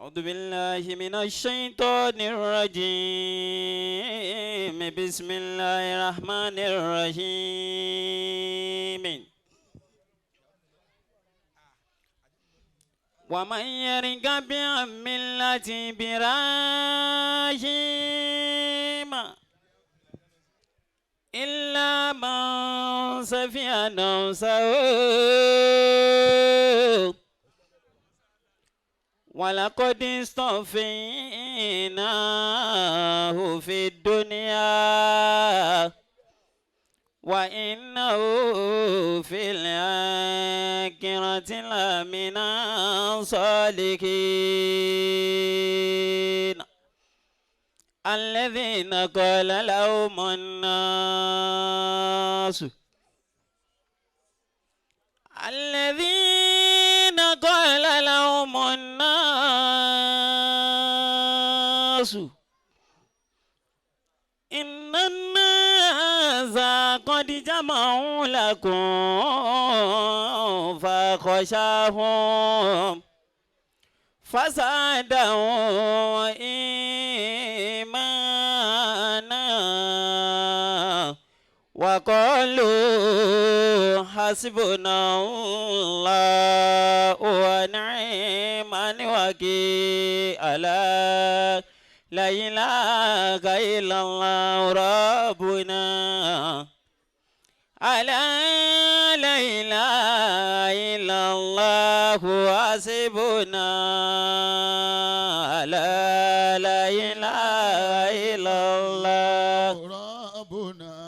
أعوذ بالله من الشيطان الرجيم. بسم الله الرحمن الرحيم. ومن يرغب عن ملة إبراهيم إلا من سفه نفسه ولقد اصطفيناه في الدنيا وإنه في الآخرة لمن الصالحين. الذين قال لهم الناس الذين قال لهم الناس إن الناس قد جمعوا لكم فخشاهم فزادهم إيمانا وقالوا حسبنا الله ونعم الوكيل. ألا لا إله إلا الله ربنا. ألا لا إله إلا الله حسبنا. ألا لا إله إلا الله ربنا.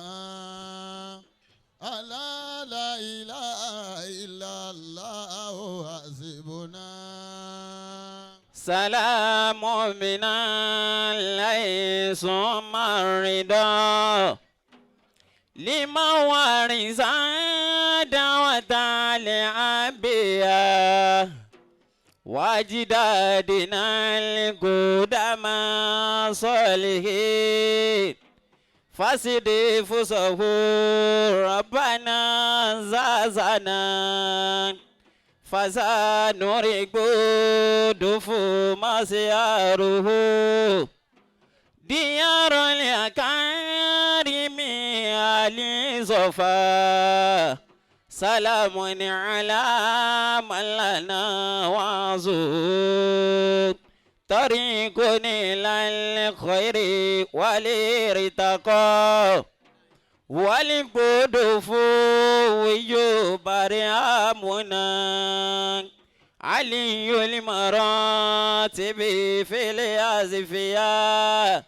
ألا لا إله إلا الله حسبنا. سلام من الله ثم الرضا لمن ورث دعوة الأنبياء وأجدادنا القدماء صالحين فسد فسه ربنا زازنا فسنرق دفو مسياره ديار الأكارم علي صفا سلام على من لنا وعزود طريق إلى الخير والارتقاء والقدف بريامنا علي المراتب في الأزفياء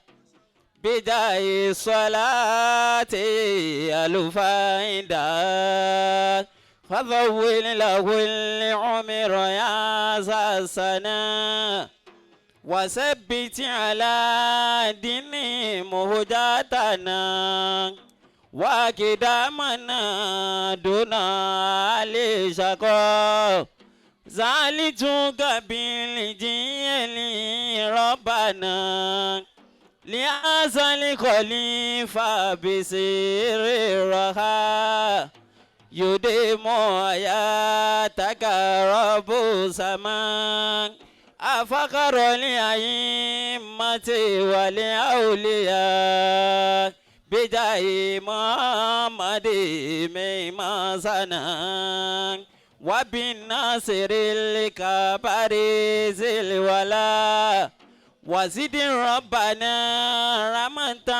بداية الصلاة الفائدة فضول له العمر يا السنة وثبت على دين مهداتنا وكدامنا دون علي شقاء زالتك بالجيل ربنا لأزل خليفة بسير الرخاء يديم آياتك رب السماء أفخر الأئمة والأولياء بجاه محمد مما سنا وبالناصر الكبار ذي الولا وزد ربنا رحمة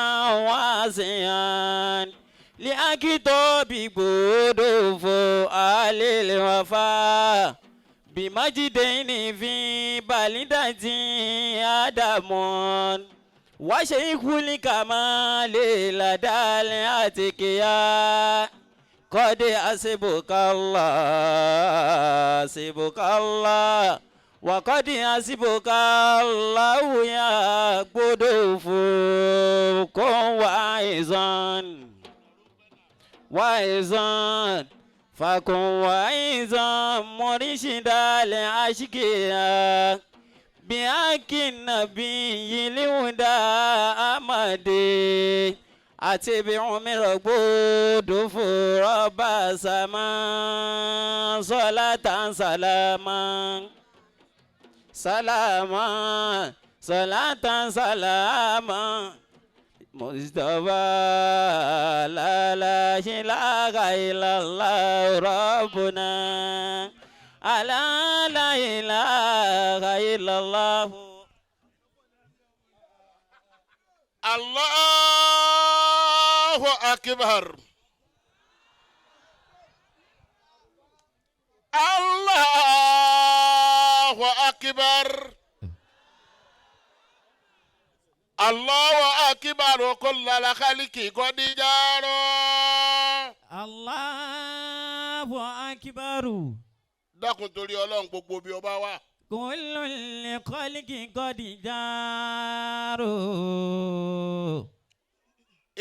واسعا لأكتب بدوف آل الوفا بمجدين في بلدة آدم وشيخ الكمال لدى الأتقياء قد حسبك الله حسبك الله وقد حسبك الله يا قدوف كن واعظا واعظا فكن واعظا مرشدا لأشقياء بحق النبي الهدى أحمد أتبع من ربود رب السماء صلاة سلاما. سلاما صلاة سلاما مصطفى لا لا إله إلا الله ربنا ألا لا إله إلا الله. Allahu akbar. Allahu akbar. Allahu akbar kullal khalqi qad jaro. Allahu akbar. Dákun torí Ọlọ́run gbogbo bí ọba wà. Kullul khalqi qad jaro.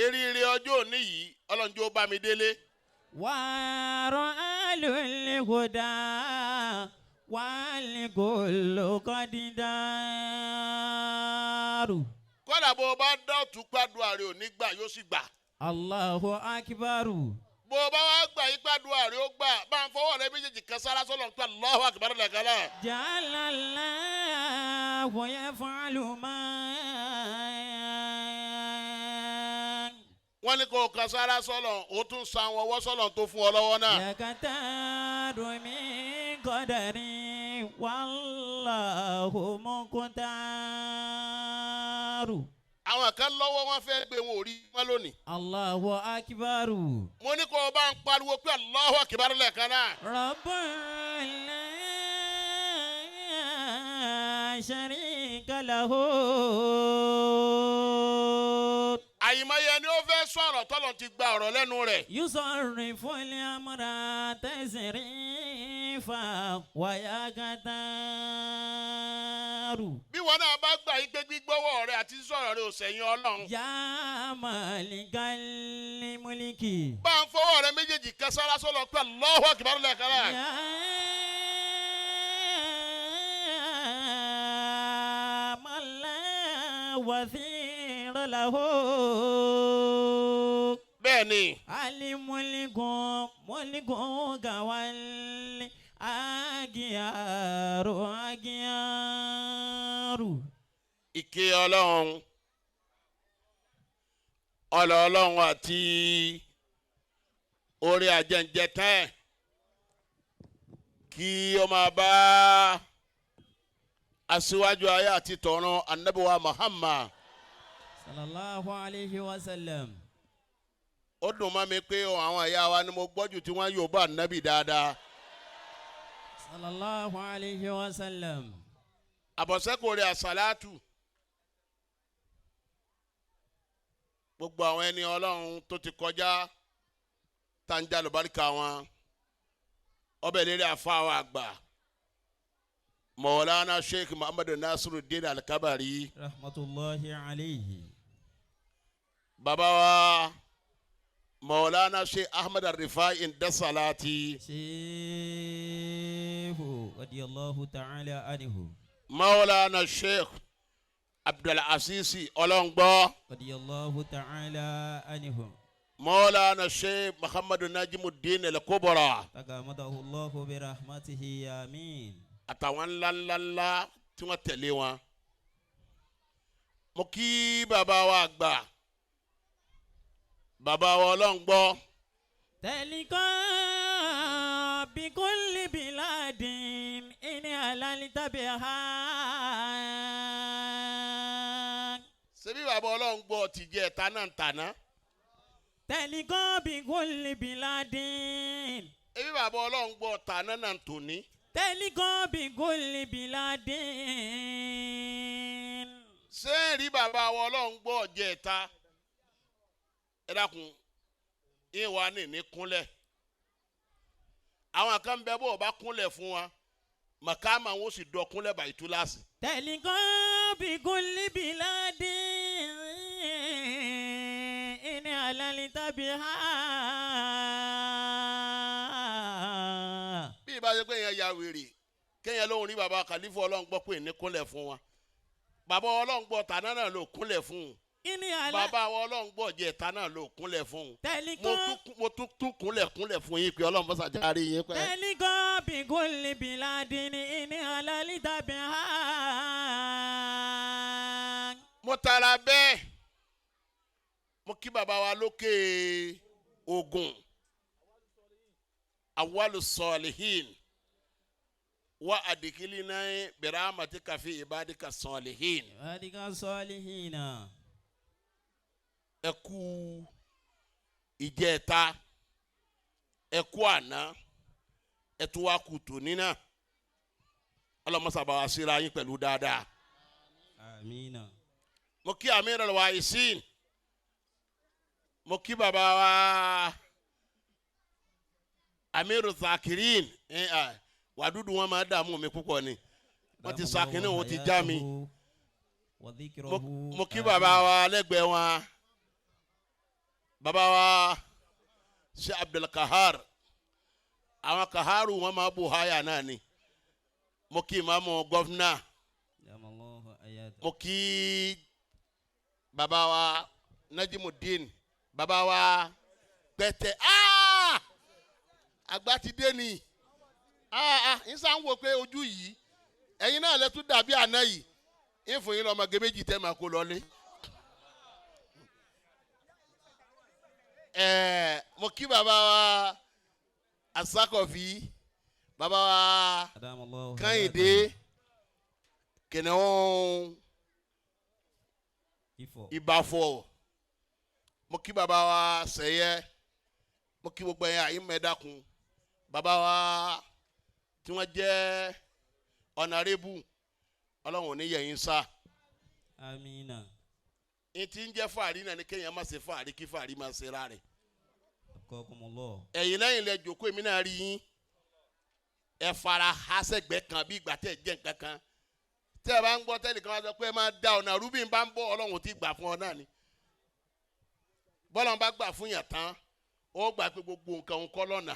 Eríire ọjọ́ òní yìí Ọlọ́run jọ̀ọ́ bá mi délé. ورأى الهدى والكل قد دار. Kọ́dà bó o bá dọ̀tún gbàdúrà rẹ ò ní gbà yóò sì gbà. Allahu akbar. Bó o bá wá gbà yí gbàdúrà rẹ ó gbà bá ń fọwọ́ rẹ méjèèjì kan sára sọ́lọ̀ ń pẹ́ Allahu akbar lẹ́ẹ̀kan náà. جعل الله يفعل ما Wọ́n ní kó o kan sára sọ́lọ̀ ó tún san àwọn ọwọ́ sọ́lọ̀ tó fún ọ lọ́wọ́ náà. يقتار من قدر والله مقتار. Àwọn kan lọ́wọ́ wọn fẹ́ gbé wọn ò rí wọn lónìí. Allahu akbar. Mo ní kó o bá ń pariwo pé Allahu akbar lẹ́ẹ̀kan náà. رب لا شريك له. Àyìnbáyé ni ó fẹ́ sọ̀rọ̀ tọ́lọ̀ ti gba ọ̀rọ̀ lẹ́nu rẹ̀. يصرف الأمر تسريفا ويقتار. Bí wọn náà bá gbà yí pé gbígbọ́wọ́ rẹ àti sísọ̀rọ̀ rẹ ò sẹ̀yìn Ọlọ́run. يا مالك الملك. Bá ń fọwọ́ rẹ méjèèjì kan sára sọ́lọ̀ pé Allahu akbar lẹ́ẹ̀kan náà. يا من لا وزير له. Bẹ́ẹ̀ ni الملك ملك والأغيار أغيار. Ìké Ọlọ́run ọlọ́ Ọlọ́run àti orí ajẹ́njẹ tán ẹ̀ kí ó máa bá aṣíwájú ayé àti tọ̀run Ànábì wa Muhammad. Sallallahu alayhi wa sallam. Ó dùn mọ́ mi pé àwọn ìyá wa ni mo gbọ́jù tí wọ́n yóò bá Ànábì dáadáa. Sallallahu alayhi wa sallam. Àbọ̀sẹ́kù rẹ̀ àsàlátù gbogbo àwọn ẹni Ọlọ́run tó ti kọjá tá ń lùbáríkà wọn ọbẹ̀ lérí àfáwà àgbà Mọ̀wọ́lánà Sheikh Muhammadu Nasiruddin Al-Kabari rahmatulahi alayhi. Bàbá wa Mọ̀wọ́lánà Sheikh Ahmed Ar-Rifai Indasalati. Sheikh radiyallahu ta'ala anhu. Mọ̀wọ́lánà Sheikh Abdulaziz Ọlọ́ngbọ́. Radiyallahu ta'ala anhu. Mọ̀wọ́lánà Sheikh Muhammadu Najimuddin Al-Kubra. Tagamadahu Allahu bi rahmatihi amin. Àtàwọn ńlá ńlá ńlá tí wọ́n tẹ̀lé wọn. Mo kí bàbá wa àgbà bàbá wa Ọlọ́ngbọ́. Tẹ̀líkọ́ bikulli biladin in halalta biha. Ṣebí bàbá Ọlọ́ngbọ́ ti jẹ́ ẹ̀ta náà ń tàná. Tẹ̀líkọ́ bikulli biladin. Ṣebí bàbá Ọlọ́ngbọ́ tàná náà ń tòní. Tẹ̀líkọ́ bikulli biladin. Ṣé ń rí bàbá wa Ọlọ́ngbọ́ jẹ́ ẹ̀ta? Ẹ dákun, ìwà ní kúnlẹ̀. Àwọn kan bẹ bó o bá kúnlẹ̀ fún wa, màkàmá wọn sì dọ̀ kúnlẹ̀ bàyìí túláàsì. Tẹ̀líkọ́ bikulli biladin in halalta biha. Bí ìbá ṣe pé èèyàn ya wèrè kéèyàn lóhùn rí bàbá Kàlífù Ọlọ́ngbọ́ pé ní kúnlẹ̀ fún wa. Bàbá Ọlọ́ngbọ́ tàná náà ló kúnlẹ̀ fún un. Bàbá Ọlọ́ngbọ́ jẹ́ ta náà ló kúnlẹ̀ fún un. Mo tún tún kúnlẹ̀ kúnlẹ̀ fún yín pé Ọlọ́run fọ́sà járe yín pẹ́. Tẹ̀líkọ́ bikulli biladin in halalta biha. Mo tara bẹ́ẹ̀ mo kí bàbá wa lókè Ògùn awalu sọlihin wa adikilina birahmatika fi ibadika sọlihin. Ibadika sọlihina. Ẹ kú ìjẹta, ẹ kú àná, ẹ tún wá kú tòní náà. Ọlọmọsàbà wa síra yín pẹ̀lú dáadáa. Amina. Mo kí Amirul Waisin, mo kí bàbá wa Amiru Zakirin. Wàdúdú wọn máa dààmú mi púpọ̀ ni wọ́n ti sàkínní wọn ti já mi. Mo kí bàbá wa lẹ́gbẹ̀ẹ́ wọn, bàbá wa Sheikh Abdul Kahar. Àwọn Kaharu wọn máa bù háyà náà ni. Mo kí ìmáàmù gọ́fúnà, mo kí bàbá wa Najimudeen, bàbá wa pẹ̀tẹ́. Àgbà ti dé ni. N sá ń wo pé ojú yìí ẹ̀yin náà lẹ tún dàbí àná yìí. Ń fún yín lọ́mọge méjì tẹ́ máa kó lọlé. Mo kí bàbá wa Asakọ̀fí, bàbá wa Kẹ́hìndé Kìnìún Ìbàfọ̀. Mo kí bàbá wa Sẹ̀yẹ, mo kí gbogbo ẹ̀yin àyínmẹ́dàkùn, bàbá wa tí wọ́n jẹ́ ọ̀nàrẹ́bù. Ọlọ́run ò ní yẹ̀ yín sá. Amina. N ti ń jẹ́ fàárí náà ni kéèyàn má ṣe fàárí kí fàárí má ṣe ra rẹ̀. Ẹ̀yin lẹ́yìn lẹ jókòó, èmi náà rí yín. Ẹ fara hásẹ̀gbẹ́ kan bí ìgbà tẹ̀ jẹ́ nǹkan kan. Tẹ́ ẹ bá ń gbọ́ tẹ́nìkan wá sọ pé ẹ máa da ọ̀nà rúbìn bá ń bọ̀, Ọlọ́run ti gbà fún ọ náà ni. Bọ́lá bá gbà fún yàn tán, ó gbà pé gbogbo nǹkan òun kọ́ lọ́nà.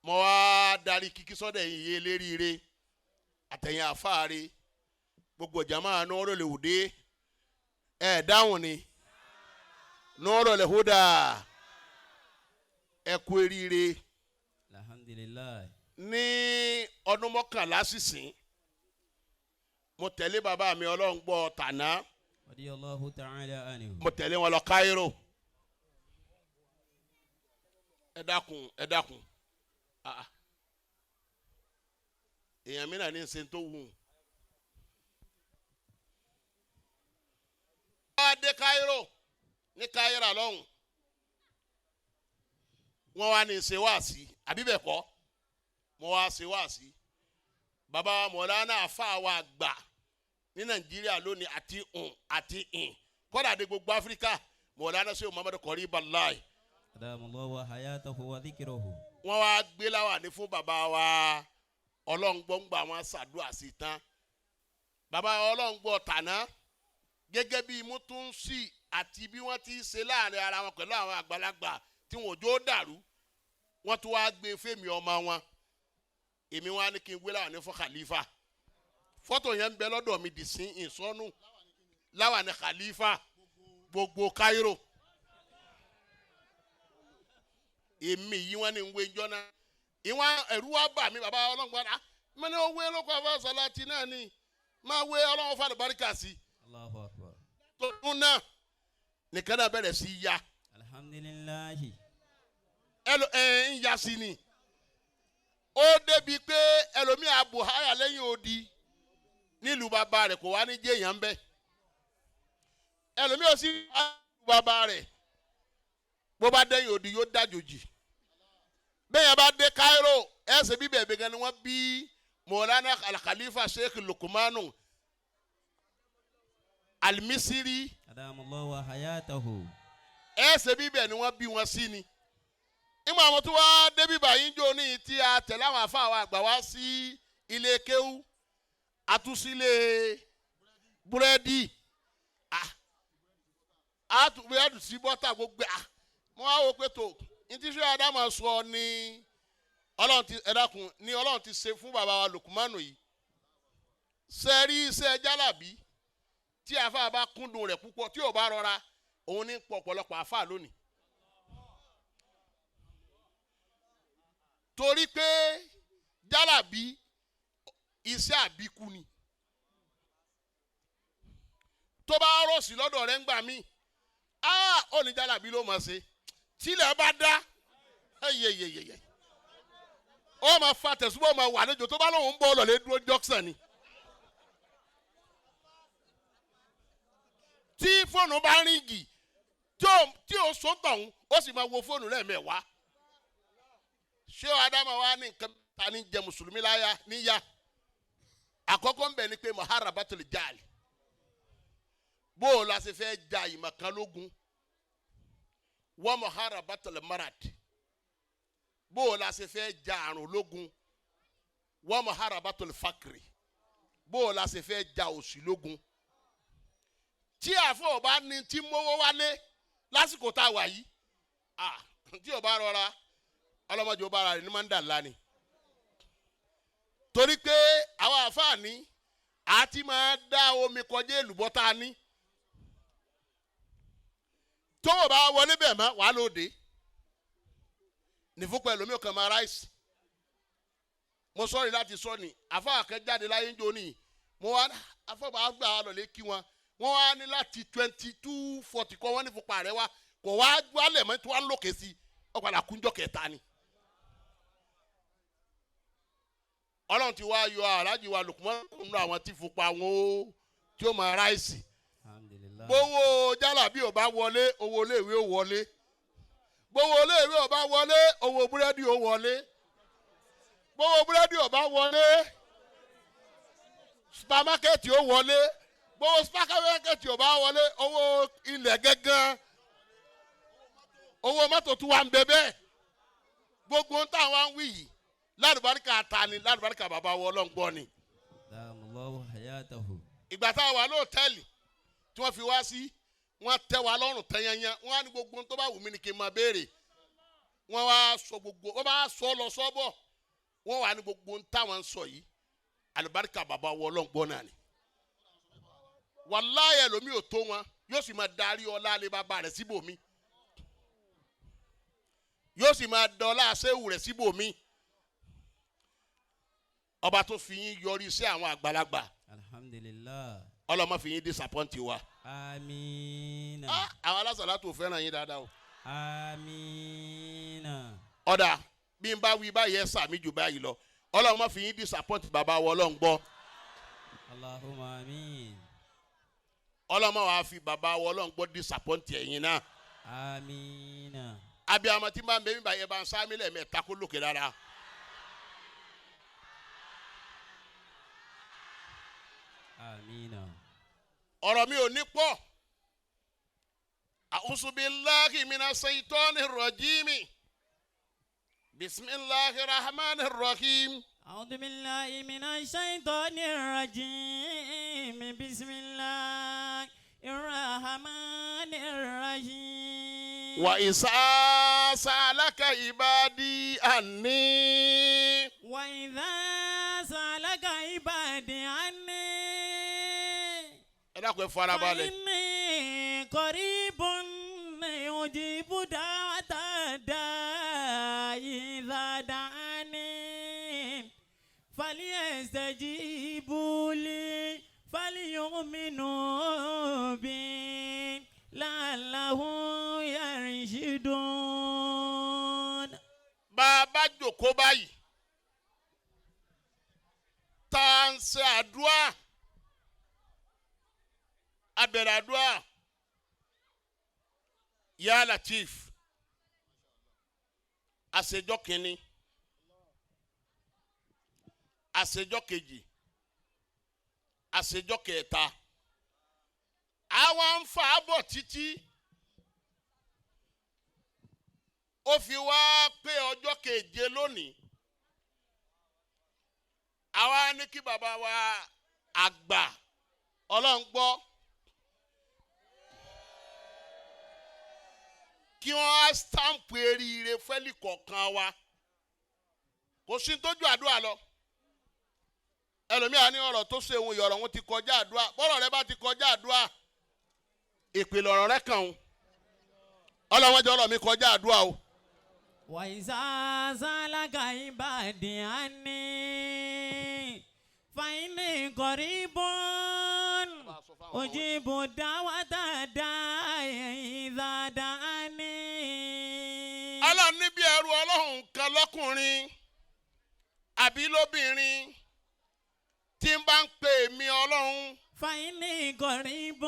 Mo wá darí kíkí sọ́dọ̀ ẹ̀yìn yé léríire àtẹ̀yìn àfáàrí gbogbo jama nọ́ọ̀rọ̀ lè wùdé ẹ̀ dáhùn ni nọ́ọ̀rọ̀ lè húdà ẹ̀ kú eríire. Alhamdulillah. Ní ọdún 11 sísìn mo tẹ̀lé bàbá mi Ọlọ́run gbọ́ tàná. Radiyallahu ta'ala anhu. Mo tẹ̀lé wọn lọ Cairo. Ẹ dákun, ẹ dákun. Èèyàn mi náà ní ṣe tó wù. Wọ́n á dé Cairo ní Cairo lọ́hùn. Wọ́n wá ní ṣe wáàsí àbí bẹ́ẹ̀ kọ́. Mo wá ṣe wáàsí. Bàbá wa Mọ̀lánà àfa wa àgbà ní Nàìjíríà lónìí àti àti kọ́dà dé gbogbo Áfíríkà, Mọ̀lánà Sheikh Muhammad Qariballah. Adamallahu wa hayatahu wa dhikruhu. Wọ́n wá gbé láwàní fún bàbá wa Ọlọ́ngbọ́ngbà wọn ṣàdúrà sí tán. Bàbá wa Ọlọ́ngbọ́ tàná gẹ́gẹ́ bí mútúnṣì àti bí wọ́n ti ṣe láàrin ara wọn pẹ̀lú àwọn àgbàlagbà tí wọn ò jó dàrú. Wọ́n tún wá gbé fèmí ọmọ wọn. Èmi wá ní kí n gbé láwàní fún Khalifa. Fọ́tò yẹn ń bẹ lọ́dọ̀ mi dì sí ìsọ́nù. Láwàní Khalifa gbogbo Cairo. Èmi yìí wọ́n ní ń wé njọ́ náà. Ìwọ̀n ẹ̀rú wa bà mí bàbá Ọlọ́ngbọ́n náà. Mo ní owó elóko afásọlá ti náà ni máa wé Ọlọ́run fún àlùbáríkà sí. Allahu Akbar. Tó tún náà nìkan náà bẹ̀rẹ̀ sí ya. Alhamdulillahi. Ẹ ń ya sí ni. Ó débi pé ẹlòmíà Buhari lẹ́yìn odi nílùú bàbá rẹ̀ kò wá ní jẹ́ èèyàn ń bẹ̀. Ẹlòmíà sì bàbá rẹ̀ bó bá dẹ́yìn odi yóò dájòjì. Bẹ́ẹ̀ yẹn bá dé Cairo ẹsẹ̀ bíbẹ̀ bẹ́ẹ̀ gan ni wọ́n bí Mọ̀lánà Al-Khalifa Sheikh Lukumanu Al-Misiri. Adamallahu wa hayatahu. Ẹsẹ̀ bíbẹ̀ ni wọ́n bí wọn sí ni. Ìgbà àwọn tó wá débi báyìí ń jó ní tí a tẹ̀lé àwọn àfa àwọn àgbà wá sí ilé kéwú àtúnṣílé búrẹ́dì àtúnṣí bọ́tà gbogbo à mo wá wò pé tó ntí sọ Ádámù sọ ni Ọlọ́run ti ẹ dákun ni Ọlọ́run ti ṣe fún bàbá wa Lukumanu yìí. Sẹ́rí iṣẹ́ jálàbí tí àfa bá kúndùn rẹ̀ púpọ̀ tí ò bá rọra òun ní pọ̀ ọ̀pọ̀lọpọ̀ àfa lónìí. Torí pé jálàbí iṣẹ́ àbíkú ni. Tó bá rọ̀ sí lọ́dọ̀ rẹ̀ ń gbà mí, ó ní jálàbí ló mọ̀ ṣe. Tílẹ̀ bá dá, ẹ̀yẹ̀yẹ̀yẹ̀, ó máa fa tẹ̀síwọ́, máa wà lójó. Tó bá lóun ń bọ̀ lọ́lẹ́ dúró jọ́ksàn ni. Tí fóònù bá ríngì tí ó sọ tọ̀hún, ó sì máa wo fóònù lẹ́ẹ̀mẹ́wàá. Ṣé Ádámù wa ní nǹkan ta ní jẹ mùsùlùmí láyà níyà? Àkọ́kọ́ ń bẹ̀ ni pé muharabatul jahl, bó o la ṣe fẹ́ ja ìmọ̀ kan lógun, wa muharabatul marad, bó o la ṣe fẹ́ ja àrùn lógun, wa muharabatul fakri, bó o la ṣe fẹ́ ja òṣì lógun. Tí àfọ̀ bá ní tí mówó wálé lásìkò tá a wà yìí, tí o bá rọra, ọlọ́mọdé ó bára rẹ̀ ní máa ń dà lánìí. Torí pé àwọn àfààní àti máa dá omi kọjá èlùbọ́ tá a ní. Tó o bá wọlé bẹ̀ mọ́, wàá lóde. Nìfúnpẹ̀ lómi ò kàn máa ráìsì. Mo sọ̀rọ̀ láti sọ ni, àfáà kan jáde láyé ń jó ní. Mo wá àfáà bá gbà lọ lé kí wọn. Wọ́n wá ní láti 22:40 kọ́ wọ́n ní fúnpa rẹ̀ wá. Kò wá wálẹ̀ mọ́ tí wọ́n á lókè sí. Ó padà kúnjọ́ kẹta ni. Ọlọ́run ti wá yọ Alhaji wa Lukman nínú àwọn tí fúnpa wọn ó tí ó máa ráìsì. Gbowó jálàbí ò bá wọlé, owó iléèwé ò wọlé. Gbowó iléèwé ò bá wọlé, owó búrẹ́dì ò wọlé. Gbowó búrẹ́dì ò bá wọlé, supamakẹ́ẹ̀tì ò wọlé. Gbowó supamakẹ́ẹ̀tì ò bá wọlé, owó ilẹ̀ gángan, owó mọ́tò tún wà ń bẹ bẹ́ẹ̀. Gbogbo ń tà wá ń wí yìí, lálùbáríkà ta ni, lálùbáríkà bàbá wọ Ọlọ́run gbọ́ ni. Ìgbà tá a wà lóòtẹ́ẹ̀lì tí wọ́n fi wá sí, wọ́n tẹ́ wa lọ́rùn tẹ́yányán. Wọ́n á ní gbogbo tó bá wù mí ni kí n máa béèrè. Wọ́n wá sọ gbogbo, wọ́n bá sọ lọ sọ́bọ̀. Wọ́n wà ní gbogbo táwọn ń sọ yìí, àlùbáríkà bàbá wọ Ọlọ́run gbọ́ náà ni. Wàláyé ẹlòmíì ò tó wọn, yóò sì máa darí ọlá lé bàbá rẹ̀ síbòmí. Yóò sì máa dọ́lá aṣẹ́wù rẹ̀ síbòmí. Ọba tó fi yín yọrí sí àwọn àgbàlagbà. Alhamdulillah. Ọlọ́mọ fi yín disappoint wa. Amiina. Àwọn alásàlá tó fẹ́ràn yín dáadáa o. Amiina. Ọ̀dà bí n bá wí báyìí ẹ sàmì jù báyìí lọ. Ọlọ́mọ fi yín disappoint bàbá wa Ọlọ́run gbọ́. Allahumma amiin. Ọlọ́mọ wa fi bàbá wa Ọlọ́run gbọ́ disappoint ẹ̀yin náà. Amiina. Abiyamọ tí máa ń bẹ mí báyìí ẹ bá ń sá mi lẹ́ẹ̀mẹ́ta kó lókè dáadáa. Amiina. Ọ̀rọ̀ mi ò ní pọ̀. A'udhu billahi minash shaitani rrajimi. Bismillahir rahmanir rahim. A'udhu billahi minash shaitani rrajim. Bismillahir rahmanir rahim. Wa iza sa'alaka ibadi anni. Wa iza sa'alaka ibadi anni. Ẹ dákun ẹ farabalẹ̀. Inni qaribun ujibu da'wata da'i idha da'ani falyastajibu li falyu'minu bi la'allahum yarshudun. Bàbá jókòó báyìí, tá à ń ṣe àdúrà, abẹ̀rẹ̀ àdúrà, Ya Latif, àṣejọ́ kínní, àṣejọ́ kejì, àṣejọ́ kẹta, àwa ń fà á bọ̀ títí ó fi wá pé ọjọ́ keje lónìí. Àwa ní kí bàbá wa àgbà Ọlọ́run gbọ́ kí wọ́n á stamp eríire fẹ́lì kọ̀ọ̀kan wa. Kò sí tójú àdúrà lọ. Ẹlòmíà ní ọ̀rọ̀ tó ṣe òun ìyọ̀rọ̀ òun ti kọjá àdúrà. Bọ́rọ̀ rẹ bá ti kọjá àdúrà, ìpìlẹ̀ ọ̀rọ̀ rẹ kàn ń. Ọlọ́wọ́n jẹ́ ọ̀rọ̀ mi kọjá àdúrà o. Wa iza sa'alaka ibadi anni fa inni qaribun Ujibu da'wata da'i idha da'ani. Ọlọ́run ní bí ẹrú Ọlọ́run kan lọ́kùnrin àbí lóbìnrin tí ń bá ń pè mí Ọlọ́run. Fa inni qaribun.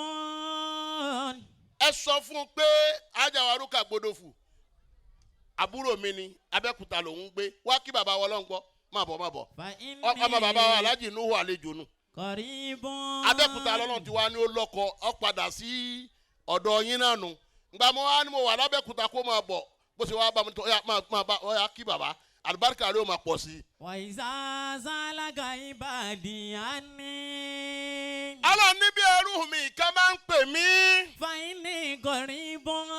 Ẹ sọ fún un pé ajáwarúkà gbódòfù àbúrò mi ni Abẹ́òkúta lòún ń gbé wá kí bàbá wa Ọlọ́run gbọ́ má bọ̀ má bọ̀ ọmọ bàbá wa Alhaji Nuhu àlejò nu Qaribun. Abẹ́òkúta lọ́lọ́run ti wá ní ó lọ́kọ ọ padà sí ọ̀dọ̀ yín náà nù ngbà mo wá ní mo wà lábẹ́òkúta kó máa bọ̀ bó ṣe wá bá mi tó ọ̀yà máa bá ọ̀yà kí bàbá àlùbáríkà rẹ̀ ó máa pọ̀ sí i. Wa iza salaka ibadi anni. Ọlọ́run ní bí ẹrú mi kan máa ń pè mí. Fa inni qaribun.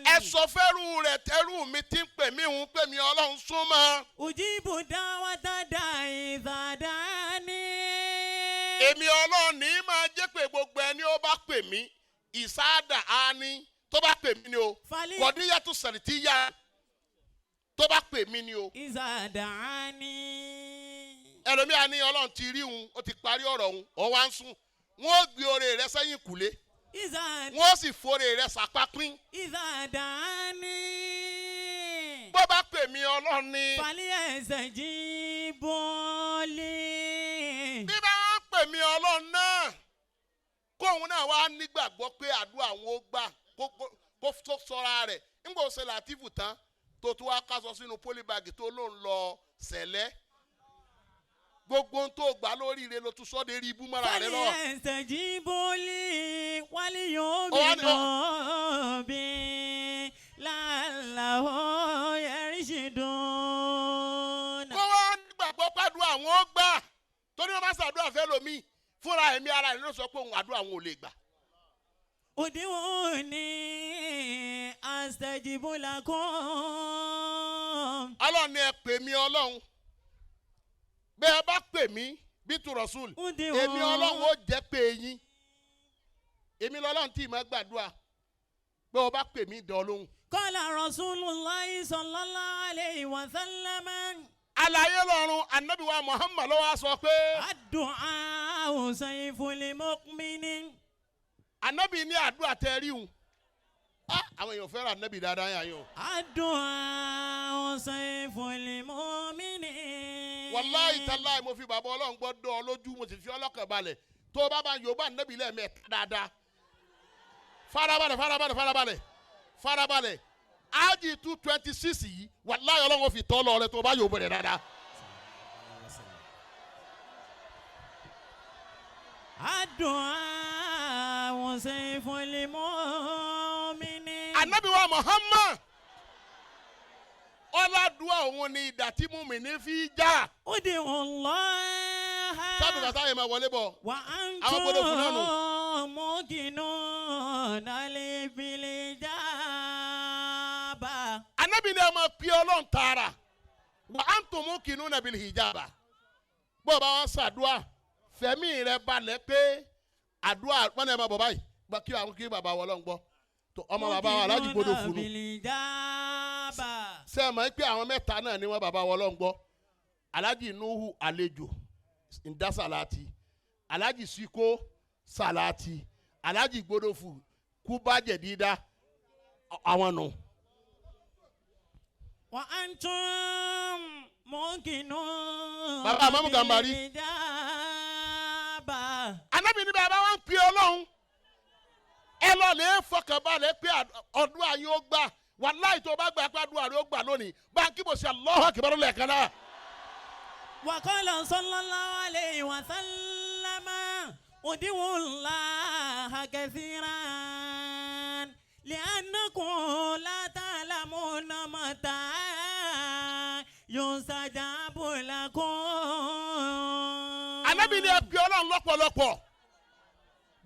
Ẹ sọ fẹ́rù rẹ̀ tẹ́rù mi ti ń pè mí òun pè mí Ọlọ́run súnmọ́. Ujibu da'wata da'i idha da'ani. Èmi Ọlọ́run ní máa jẹ́ pé gbogbo ẹni ó bá pè mí ìsáàdà á ní tó bá pè mí ni o. Kọ̀díyàtú sẹ̀rìtì yá tó bá pè mí ni o. Iza da'ani. Ẹlòmíà ní Ọlọ́run ti rí òun ó ti parí ọ̀rọ̀ òun ó wá ń sùn wọ́n ó gbé oore rẹ sẹ́yìn kùlé wọ́n ó sì fore rẹ sàpá pín. Iza da'ani. Bó bá pè mí Ọlọ́run ni. Falyastajibu li. Bí bá wọ́n pè mí Ọlọ́run náà kóun náà wá nígbàgbọ́ pé àdúrà wọn ó gbà kó tó sọra rẹ̀ ńgbà ó ṣe Látìfù tán tó tún wá kásọ sínú pólíbàgì tó ló ń lọ sẹ̀lẹ̀ gbogbo ohun tó gbà lóríire ló tún sọ́dẹ̀ rí ibú mọ́ra rẹ lọ́wọ́. Falyastajibu li waliyu'minu bi la'allahum yarshidun. Kó wá nígbàgbọ́ pàdúrà àwọn ó gbà torí wọn bá ṣàdúrà fẹ́ lómi fúnra ẹ̀mí ara rẹ̀ ló sọ pé òun àdúrà àwọn ò lè gbà. Ud'uni astajib lakum. Ọlọ́run ni ẹ pè mí Ọlọ́run bẹ́ẹ̀ bá pè mí bí tu Rasul èmi Ọlọ́run ó jẹ́ pé yín èmi lọ́lọ́run tí ì máa gbàdúrà pé o bá pè mí dán lóhùn. Qala Rasulullahi sallallahu alayhi wa sallam. Àlàyé lọ́run Ànábì wa Muhammad ló wá sọ pé. Ad-du'a'u sayful mu'minin. Ànábì ní àdúrà tẹ rí un àwọn èèyàn fẹ́ràn Ànábì dáadáa yà yín o. Ad-du'a'u sayful mu'minin. Wàláhì tàláhì mo fi bàbá Ọlọ́run gbọ́ dán ọ lójú mo sì fi ọlọ́kàn balẹ̀ tó o bá bá Yorùbá Ànábì lẹ́ẹ̀mẹ́ta dáadáa. Farabalẹ̀ farabalẹ̀ farabalẹ̀ farabalẹ̀ ájì 226 yìí wàláhì Ọlọ́run fi tọ́ lọ rẹ tó o bá Yorùbá rẹ̀ dáadáa. Ad-du'a'u sayful mu'minin. Ànábì wa Muhammad ọ̀làdúrà òun ni ìdà tí mùmínì fi já. Ud'u Allah. Sábì bàtà yẹn máa wọlé bọ̀. Wa Àwọn gbọ́dọ̀ fún náà nù. antum muqinuna bil ijaba. Ànábì ni ẹ máa pe Ọlọ́run tààrà. Wa antum muqinuna bil ijaba. Bó o bá wá ṣàdúrà fẹ̀mí rẹ balẹ̀ pé àdúrà wọn ni ẹ máa bọ̀ báyìí kí àwọn kí bàbá wọ Ọlọ́run gbọ́. Ọmọ bàbá wa Alhaji gbọ́dọ̀ fún un. Ṣé ẹ mọ̀ pé àwọn mẹ́ta náà ni wọ́n bàbá wa Ọlọ́run gbọ́. Alhaji Nuhu àlejò ndá sàláàtì, Alhaji Siko sàláàtì, Alhaji Gbódòfù kúbàjẹ́ dídá àwọn nù. Wa antum muqinuna Bàbá Mamu Gambari. bil ijaba. Ànábì ní bàbá wa ń pè Ọlọ́run ẹ lọ lè fọkànbalẹ̀ pé ọdún ayé ó gbà wàláì tó bá gbà pé àdúrà rẹ ó gbà lónìí báńkì bò sí Allahu Akbar lẹ́ẹ̀kan náà. Wa qala sallallahu alayhi wa sallama ud'u Allaha kathiran li'annakum la ta'lamuna mata yustajabu lakum. Ànábì ní ẹ pè Ọlọ́run lọ́pọ̀lọpọ̀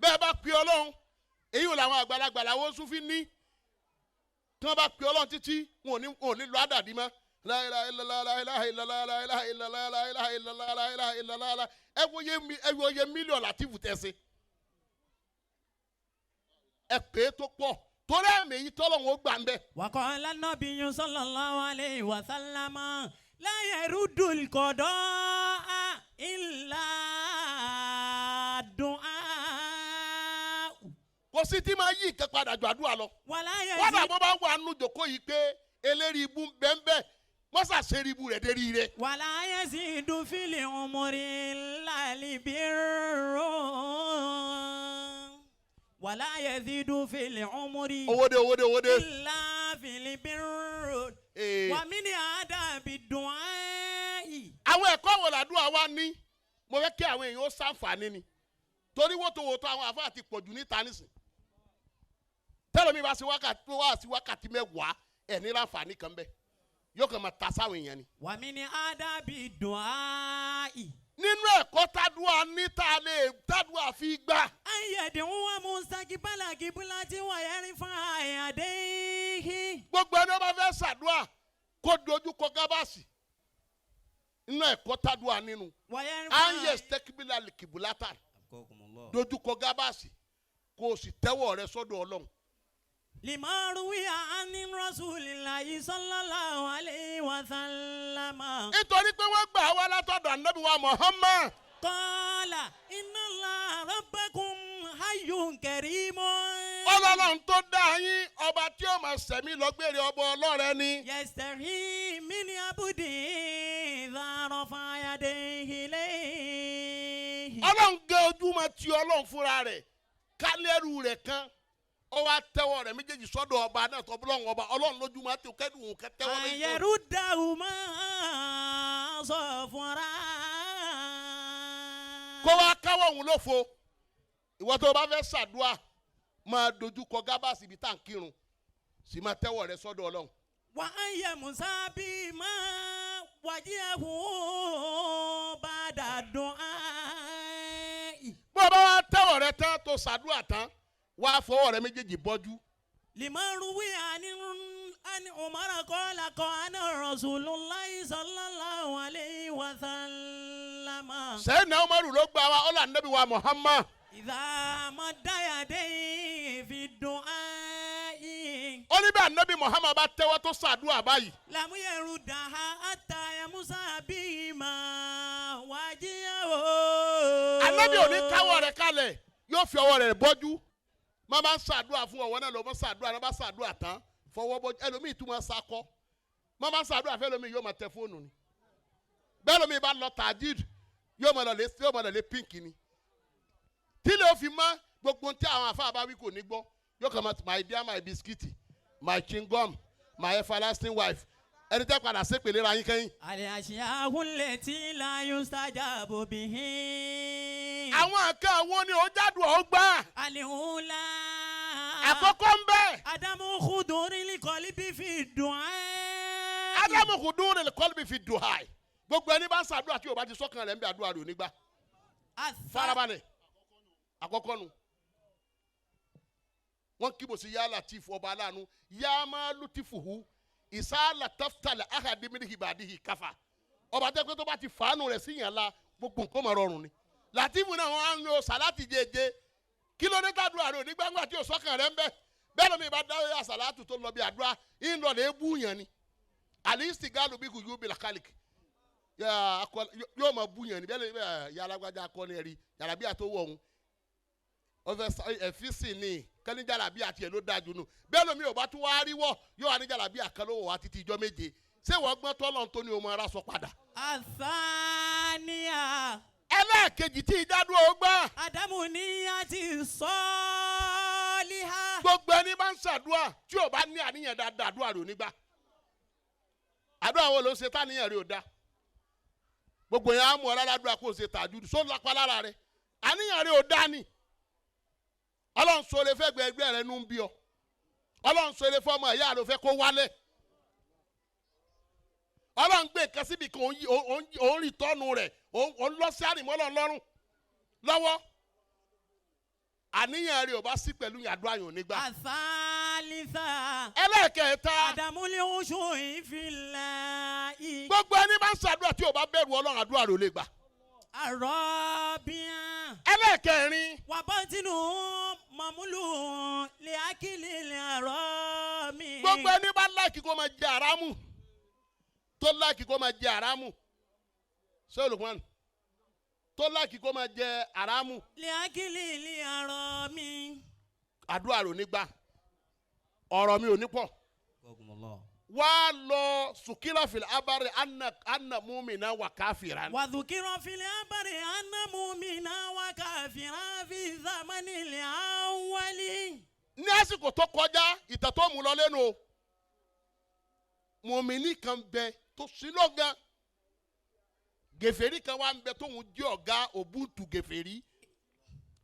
bẹ́ẹ̀ bá pè Ọlọ́run èyí ò làwọn àgbàlagbà làwọn Súfí ní tí wọ́n bá pè Ọlọ́run títí wọn ò ní lọ àdàdì mọ́. La ilaha illallah la ilaha illallah la ilaha illallah la ilaha illallah la ilaha illallah ẹ wo ye mílíọ̀nù Látìfù tẹ̀sí ẹ pè é tó pọ̀ torí ẹ̀mí yìí tọ́lọ́run ó gbà ń bẹ̀. Wa qala an-nabiyyu sallallahu alayhi wa sallama la yaruddul qada'a illa du'a. Kò sí tí máa yí nǹkan padà ju àdúrà lọ. Wàlá Wọ́n yẹzi. bó bá wà nù jòkó yìí pé eléri ibú bẹ́ńbẹ́ wọ́n ṣàṣírí ibú rẹ̀ dérí rẹ̀. Wàlá yazidu fil umri illa birru. Wàlá yazidu fil umri Owóde owóde owóde. illa fil birru. Ee. Wa min adabi du'ai. Àwọn ẹ̀kọ́ wo làdúrà wa ní? Mo fẹ́ kí àwọn èèyàn ó ṣàǹfààní ni, torí wótòwótò àwọn àfáà ti pọ̀jù níta nísìn. Tẹ́lẹ̀ mi bá ṣe wákàtí wá sí wákàtí 10 ẹ̀ ní láǹfààní kan bẹ́ẹ̀, yóò kàn máa ta sáwọn èèyàn ni. Wa min adabi du'ai. Nínú ẹ̀kọ́ tádùá ní tá a lè tádùá fi gbà. An yad'uwa mustaqbala qiblati wa yarfa'a yadayhi. Gbogbo ẹni ó bá fẹ́ ṣàdúà kó dojú kọ gábàsì. Nínú ẹ̀kọ́ tádùá nínú. Wa yarfa'a. An yastaqbila kìbùlátà, dojú kọ gábàsì kó o sì tẹ́wọ́ rẹ sọ́dọ̀ Ọlọ́run. Lima ruwiya an rasulillahi sallallahu alayhi wa sallama. Nítorí pé wọ́n gbà wá látọ̀dọ̀ Ànábì wa Muhammad. Qala inna Allaha rabbakum hayyun karimun. Ọlọ́run tó dá yín, ọba tí ó máa sẹ̀mí lọ́gbèrè, ọba ọlọ́rẹ ni. Yastahi min abdihi idha rafa'a yadayhi ilayhi. Ọlọ́run gé ojú máa ti Ọlọ́run fúnra rẹ̀ kálẹ́rù rẹ̀ kan, ó wá tẹ́wọ́ rẹ̀ méjèèjì sọ́dọ̀ ọba náà tọ́ bọ́lọ́run ọba. Ọlọ́run lójú máa ti kẹ́dùn òun kẹ́ tẹ́wọ́ An méjèèjì. yaruddahuma safra. Kó wá káwọ́ òun lófo. Ìwọ tó o bá fẹ́ ṣàdúà, máa dojú kọ gábàsì ibi tá à ń kírun, sì máa tẹ́wọ́ rẹ̀ sọ́dọ̀ Ọlọ́run. Wa an yamsa bima wajihahu ba'da du'ai. Bó o bá wá tẹ́wọ́ rẹ̀ tán tó ṣàdúà tán, wá fọwọ́ rẹ̀ méjèèjì bọ́jú. Lima ruwiya an Umar qala qala Rasulullahi sallallahu alayhi wa sallama. Sẹ́yìn Umaru ló gbà wá, ọlọ́ Ànábì wa Muhammad. Idha madda yadayhi fi du'ai. Ó ní bí Ànábì Muhammad bá tẹ́wọ́ tó ṣàdúà báyìí, Lam yaruddaha hatta yamsa bihima wajihahu. Ànábì ò ní káwọ́ rẹ̀ kalẹ̀, yóò fi ọwọ́ rẹ̀ bọ́jú. Má bá ń ṣàdúà fún ọwọ́ náà lọ, mọ́ ṣàdúà náà, bá ṣàdúà tán fọwọ́ bọ́jú. Ẹlòmíì tún máa sakọ́. Má bá ń ṣàdúà fẹ́ lómi, yóò máa tẹ fóònù ni. Bẹ́ẹ̀ lómi bá lọ tàjíd, yóò máa lọ lé pínkì ni. Tí lè fi mọ́ gbogbo tí àwọn àfa bá wí kò ní gbọ́, yóò kàn máa "My dear, my biscuit, my chewing gum, my everlasting wife." Ẹni tẹ́ padà sépèlé ra yín kẹ́yìn. Al-ashya'u allati la yustajabu bihi. Àwọn nǹkan wo ni ó jádùn ó gbà? Al-ula. Àkọ́kọ́ ń bẹ. Adamu khuduril qalbi fi du'a. Adamu khuduril qalbi fi du'a. Gbogbo ẹni bá ń ṣàdúrà tí o bá ti sọ́kàn rẹ̀ ń bẹ, àdúrà rẹ̀ ò ní gbà. Farabalẹ̀. Àkọ́kọ́ nu, wọ́n kíbo sí yálà tí fún ọba aláàánú yàmá lutifuhu ìsáàlà taftalẹ̀ ahadimini ibadihi káfà. Ọba tẹ́ pé tó bá ti fàánù rẹ̀ sí yàn la, gbogbo nǹkan máa rọrùn ni. Làtìfù náà wọ́n á ń lo sàlátì jẹjẹ. Kí ló dé tàdúrà rẹ̀ ò ní gbàngbà tí o sọ́kàn rẹ̀ ń bẹ? Bẹ́ẹ̀ lómi bá dáwọ́ àsàlátù tó lọ bí àdúrà ń lọ lè bú yàn ni. Àlìsí gáàlù bí kò yóò bí làkàlìkì yóò máa bú yàn ni. Bẹ́ẹ̀ lómi yàrá akọni ẹ̀rí yàrá bí àtọwọ́ òun ọfẹ ẹfísì ni kẹ́ni jàlábí àti ẹ̀ ló dájú nù. Bẹ́ẹ̀ lómi ò bá tún wá rí wọ̀, yóò wá ní jàlábí àkàlówó wa títí ijọ́ 7. Ṣé wọ́n gbọ́n tọ́lọ̀ tó ní o máa ra sọ padà? Athaniya. Ẹlẹ́ẹ̀kejì tí ìdádúró ó gbà. Adamu niyati soliha. Gbogbo ẹni bá ń ṣàdúrà tí ò bá ní àníyàn dáadáa, àdúrà rẹ̀ ò ní gbà. Àdúrà wo ló ń ṣe táníyàn rẹ̀ ò da? Gbogbo yẹn á mú ọ láládùúrà kó o ṣe tàjúdù só lápá lára rẹ̀, àníyàn rẹ̀ ò dá ni. Ọlọ́run sọ lè fẹ́ gbẹ ẹgbẹ́ rẹ̀ nú ń bí ọ. Ọlọ́run sọ lè fọ́ ọmọ ìyá rẹ̀ fẹ́ kó wálẹ̀. Ọlọ́run gbé nǹkan síbi kan, òun rí tọ́nu rẹ̀, òun lọ sí àrìmọ́ Ọlọ́run lọ́rùn lọ́wọ́. Àníyàn rẹ̀ ò bá sí pẹ̀lú àdúrà yòó nígbà. Athalitha. Ẹlẹ́ẹ̀kẹta. Adamu likhushu'i fillahi. Gbogbo ẹni bá ń ṣàdúrà tí ò bá bẹ̀rù Ọlọ́run, àdúrà rẹ̀ ò lè gbà. Arabiya. Ẹlẹ́ẹ̀kẹrin. Wabatinu mamulu liakili liarami. Gbogbo ẹni bá like kó máa jẹ àrámù, tó like kó máa jẹ àrámù, ṣé olùkọ́ni tó like kó máa jẹ àrámù. Liakili liarami. Àdúrà rò nígbà ọ̀rọ̀ mi ò ní pọ̀. Wá lọ sùkírà fìlà abáre anna múmìnà wà káfìrà. Wà sùkírà fìlà abáre anna múmìnà wà káfìrà fi zamani lè awali. Ní àsìkò tó kọjá ìtàn tó mú lọ lẹ́nu o, mùmíní kan bẹ tó sí lọ́gán, gèfèrí kan wà ń bẹ tóun jẹ́ ọ̀gá òbútu gèfèrí,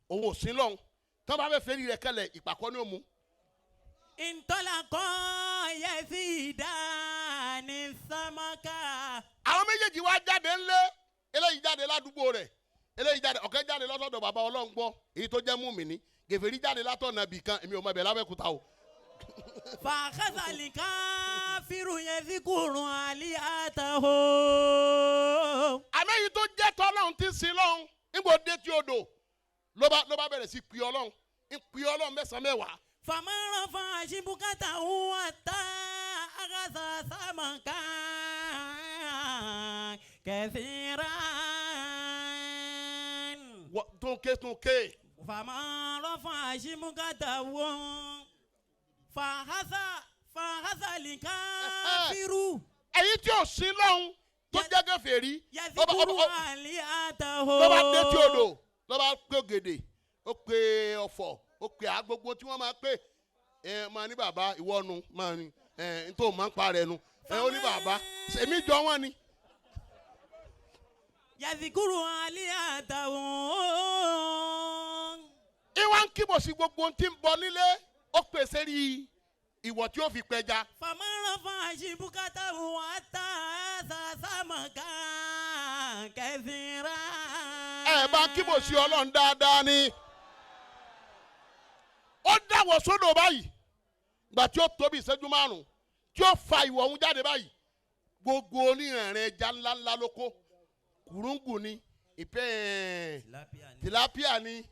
òun ò sí lọ́hùn tó bá fẹ́ fẹ́rí rẹ̀ kẹlẹ̀ ìpàkọ́ ni ó mú. Ntọ́lakọ́ yẹ sí dání sámákà. Àwọn méjèèjì wá jáde ńlé, eléyìí jáde ládùúgbò rẹ̀, eléyìí jáde, ọ̀kẹ́ jáde lọ́sọ̀dọ̀ bàbá Ọlọ́ngbọ́ èyí tó jẹ́ mùmíní, gèfèrí jáde látọ̀nà bì kan, èmi ò mọ ibẹ̀ lábẹ́kúta o. Fàkàtàlì káfíru yẹn sí kùrùn àlì àtàhó. Àmọ́ èyí tó jẹ́ tọ́lọ́hún ti sin lọ́hún nígbà dé tí odò ló bá bẹ̀rẹ̀ sí pè Ọlọ́hun, ń pè Ọlọ́hun mẹ́sàn-án mẹ́wàá. Fàmọ́ràn fún àṣìbùkátà òun àtà àgàtà sàmàkà kẹsìrán. Tónké tónké. Fàmọ́ràn fún àṣìbùkátà òun fàhásà fàhásà lìkà fírù. Èyí tí ò sí lọ́hún tó jẹ́ kèfèrí. Yàtìkúrú àlì àtàhó. Ló bá dé tí odò ló bá pé ògèdè, ó pé ọ̀fọ̀, ó pè á gbogbo tí wọ́n máa pè ẹ máa ní bàbá ìwọ nu máa ní ẹ n tó máa ń pa rẹ nu ẹ ó ní bàbá èmi jọ wọ́n ni. Yàtìkúrú àlì àtàhó. Ìwà ń kíbọ̀ sí gbogbo ohun tí ń bọ nílé, ó pèsè rí ìwọ̀ tí ó fi pẹja. Fàmọ́ràn fún àṣìbùkátà òun àtà sàmàkà kẹsìrà. Ẹ bá kíbọ̀ sí Ọlọ́run dáadáa ni. Ó dáwọ̀ sódò báyìí gbà tí ó tóbi ìṣẹ́jú márùn-ún tí ó fa ìwọ̀ ọ̀hún jáde báyìí, gbogbo onírànràn ẹja ńláńlá ló kó, kùrúngù ni, ìpẹ́ tìlápíà ni,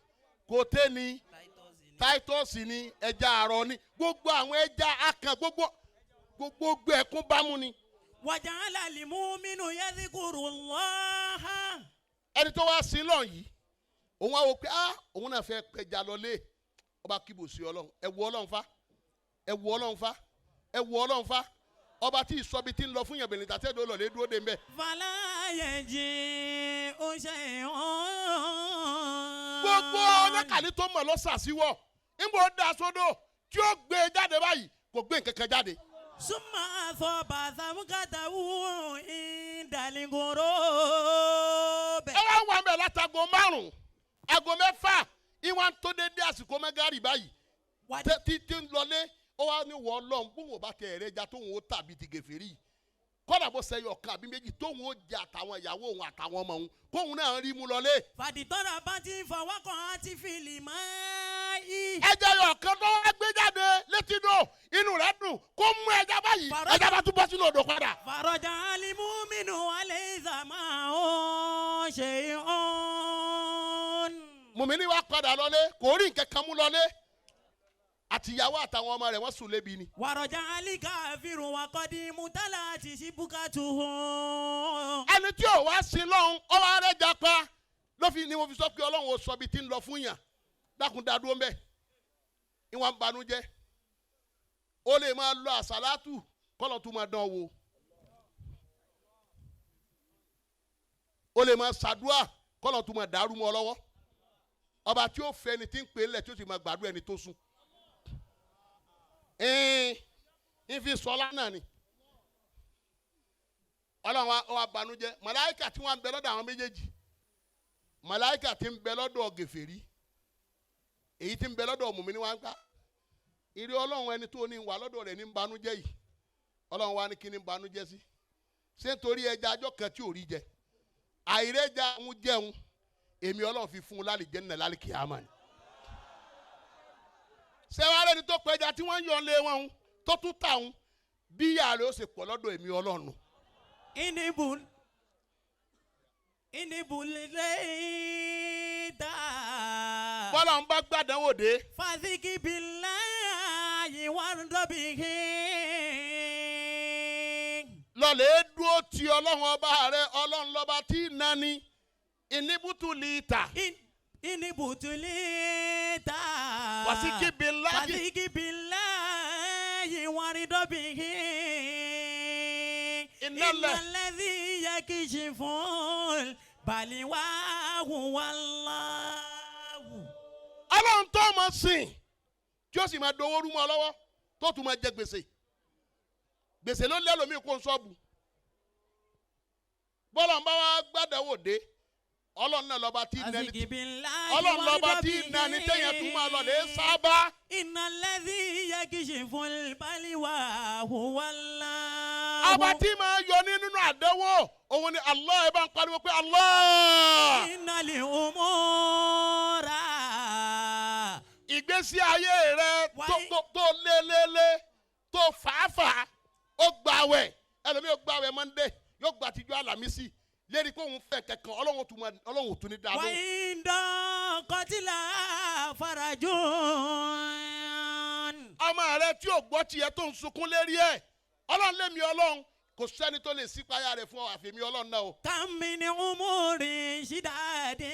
kòtẹ́ ni, táítọ́ọ̀sì ni, ẹja àrọ̀ ni, gbogbo àwọn ẹja akàn gbogbo gbogbo ẹ̀kún bámú ni. Wàjàlá lìmúmínú yadhkurullaha. Ẹni tó wá sí lọ́n yìí òun á wò pé ah òun náà fẹ́ pẹja lọlé, ọba kíbo sí Ọlọ́run, ẹ wo Ọlọ́run fa, ẹ wo Ọlọ́run fa, ẹ wo Ọlọ́run fa, ọba tí ìsọbi ti ń lọ fún yàn bẹ̀rẹ̀ tàtẹ́ ìdó lọ́lẹ́ dúró dé mbẹ́. Fàlà yẹn jí ó ṣe hàn. Gbogbo ọlọ́kàlí tó mọ̀ lọ́sàsíwọ̀ níbo da sódò tí ó gbé jáde báyìí kò gbé nǹkan kan jáde. Súnmọ́ àfọ bàtàmúkàtà wù ìdàlíngòrò bẹ̀. Ẹ wá wà mẹ́ látago márùn-ún aago mẹ́fà ìwà tó dédé àsìkò mẹ́gàrì báyìí tí ń lọlé, ó wá ní wọ́ ọlọ́run bóun ò bá tẹ ẹ̀rẹ́ ja tóun ó tàbí ti gèfèrí kọ́dà bó sẹ́yọ̀ kan àbí méjì tóun ó jẹ àtàwọn ìyàwó òun àtàwọn ọmọ òun kóun náà rí mú lọlé. Fàdìtọ́ra bá ti fọwọ́kàn àti fìlì máa yí. Ẹja yọ̀ kan tó wá gbé jáde létí dò inú rẹ̀ dùn kó mú ẹja báyìí ẹja bá tún bọ́ sínú odò padà. Fàrọ̀jà alimúmínú alẹ́ ìsàmà ó ṣe ọ́n. Mùmíní wa padà lọlé kò rí nǹkan kan mú lọlé, àtìyàwó àtàwọn ọmọ rẹ̀ wọ́n sùn lébi ni. Wàrọ̀jà alíkà fírun wa kọ́ di mutala àti ṣíbùkátù hàn. Ẹni tí ò wá sí lọ́hún ó wá rẹ̀ japa ló fi ni mo fi sọ pé Ọlọ́run ò sọ ibi tí ń lọ fún yàn, dákun dá dúró mbẹ́ ìwọ̀n banújẹ́ ó lè máa lọ àsálátù kọ́lọ̀ tó máa dán wò, ó lè máa ṣàdúà kọ́lọ̀ tó máa dàrú mọ́ ọ lọ́wọ́. Ọba tí ó fẹ́ ẹni tí ń pè é lẹ̀ tí ó sì máa gbàdúrà ẹni tó sùn ń fi sọlá náà ni. Ọlọ́run wa banújẹ́. Màláíkà tí wọ́n ń bẹ lọ́dọ̀ àwọn méjèèjì, màláíkà tí ń bẹ lọ́dọ̀ gèfèrí, èyí tí ń bẹ lọ́dọ̀ mùmíní wa ń gbà ìrí Ọlọ́run ẹni tó ní wà lọ́dọ̀ rẹ̀ ní ń banújẹ́ yìí. Ọlọ́run wa ní kí ní ń banújẹ́ sí, ṣé nítorí ẹja ajọ́ kan tí ò rí jẹ, àìrẹ́ja ń jẹun, èmi Ọlọ́run fi fún un lálẹ́ jẹ́ nínú lálẹ́ kìámà ni. Ṣé wàá rẹ́ni tó pẹja tí wọ́n ń yọ lé wọn ń tó tún tà ń bí ìyá rẹ̀ ó ṣe pọ̀ lọ́dọ̀ èmi Ọlọ́run. Ìnibù lè dá. Bọ́lá ń bá gbàdánwò dé. Fàṣíkì billahi wàrúndọ̀bì hìn. Lọ́lẹ̀ dúró ti Ọlọ́run ọba rẹ̀, Ọlọ́run lọ́ba tí nani ìníbùtù lè tà. Ini butulita. Wàsíkì billahi. Wàsíkì billahi waridobihi. Innal ladhi yakishiful baliwahu wallahu. Ọlọ́run tó máa sìn tí ó sì máa dowó rú mọ́ ọ lọ́wọ́ tó tún máa jẹ gbèsè gbèsè ló lẹ́lòmíì kó ń sọ́ọ̀bù bọ́lá ń bá wa gbàdánwò dé ọlọ́run náà lọ́ba tí nẹni Wàsíkì billahi ọlọ́run lọ́ba tí nẹni téèyàn tún máa lọ lè sábà. Innal ladhi yakishiful baliwahu wallahu. Ọba tí máa yọ ní nínú àdánwò òun ni Allah. Ẹ bá ń pariwo pé Allah. Innal umura. Ìgbésí ayé rẹ tó lélẹ́lẹ́ tó fàáfàá ó gbàwẹ̀ ẹlòmíì ó gbàwẹ̀ Monday yóò gbà tìjọ́ Àlàmísì lérí pé òun fẹ́ kẹ̀kẹ́ ọlọ́run tún máa ọlọ́run ò tún ní dáa lóhùn. Wàyíǹdọ̀ kọtílà farajun. Ọmọ rẹ tí ò gbọ́ tiẹ̀ tó ń sunkún lérí ẹ̀ ọlọ́run lémi ọlọ́run kò sẹ́ni tó lè sípayá rẹ̀ fún ọ àfẹ́mi ọlọ́run náà o. Kam min umuri shidadi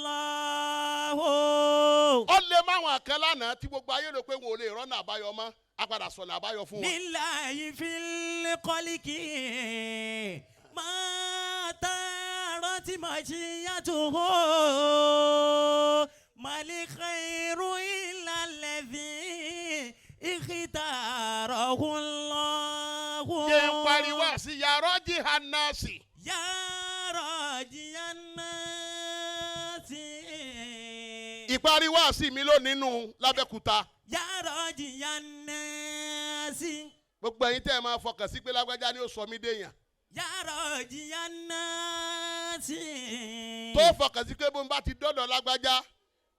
farajallahu. Ó lè máwọn kan lánàá tí gbogbo ayé rò pé wọn ò lè rọ́nà àbáyọ mọ́ a padà sọ̀nà àbáyọ fún wọn. Lillahi fil khalqi ma tarat mashiyatuhu mal khairu illa alladhi ikhtarahu Allahu. Jẹ́ ń pariwo àti yàrá jihannasi. Ya rajiyan nasi. Ìpariwo àti mi lónìí nù lábẹ́kúta. Ya rajiyan nasi. Gbogbo ẹ̀yin tẹ́ ẹ máa fọkàn sí pé lágbájá ni ó sọ mí déyàn. Ya rajiyan nasi. Tó fọkàn sí pé bó ń bá ti dọ́dọ̀ lágbájá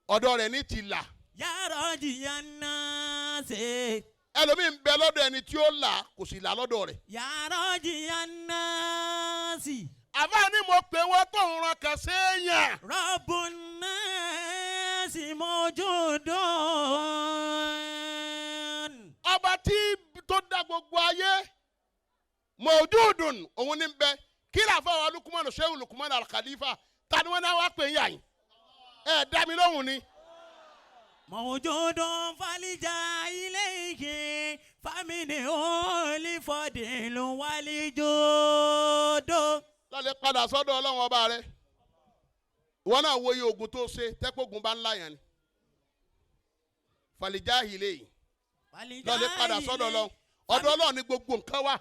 ọ̀dọ̀ rẹ̀ ní ti là. Ya rajiyan nasi. Ẹlòmíì ń bẹ lọ́dọ̀ ẹni tí ó là kò sì là lọ́dọ̀ rẹ̀. Ya rajiyan nasi. Àbá ni mo pè wọ́n tó ń ran kàn séèyàn. Rabbun nasi mawjudun. Ọba tí tó dá gbogbo ayé mọ̀ọ́dúndùn òun ní bẹ kí làfà wa Lukumanu Shehu Lukumanu Al-Khalifa ta ni wọ́n náà wá pè ń yà yín ẹ dá mi lóhùn ni. Mawjudun falija ilayhi famini olifodilu walijudu. Lọ́lẹ̀ padà sọ́dọ̀ ọlọ́run ọba rẹ ìwọ náà wo iye oògùn tó ṣe tẹ́kọ̀ọ́gùn bá ńlá yẹn ni falija ilé yìí lọ́lẹ̀ padà sọ́dọ̀ ọlọ́run ọ̀dọ̀ ọlọ́run ni gbogbo nǹkan wà.